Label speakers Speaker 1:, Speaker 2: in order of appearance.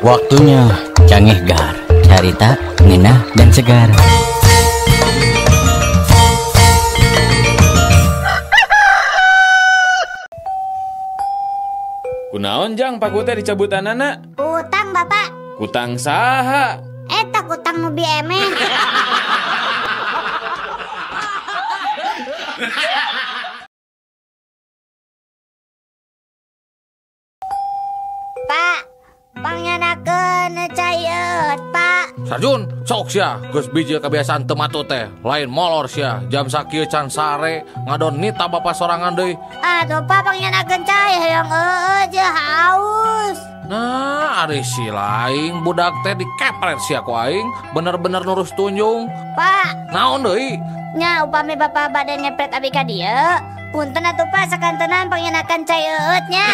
Speaker 1: Waktunya Cangeh Gar, carita ngenah dan segar.
Speaker 2: Kunaon jang paku teh dicabutanana?
Speaker 3: Utang bapak.
Speaker 2: Kutang saha?
Speaker 3: Eta kutang nu bieme. Pak, pangyanakeun cai eut, Pak.
Speaker 4: Sarjun, sok sia, geus bijil kebiasaan teu matut teh. Lain molor sia, jam sakieu can sare, ngadon nita bapak sorangan deui.
Speaker 3: Aduh, Pak, pangyanakeun cai hoyong eueuh jeung haus.
Speaker 4: Nah, ari si lain budak teh dikepret sia ku aing, bener-bener nurus tunjung.
Speaker 3: Pak,
Speaker 4: naon deui?
Speaker 3: Nya upami bapak bade ngepret abi ka dieu, punten atuh Pak sakantenan pangyanakeun cai eueut nya.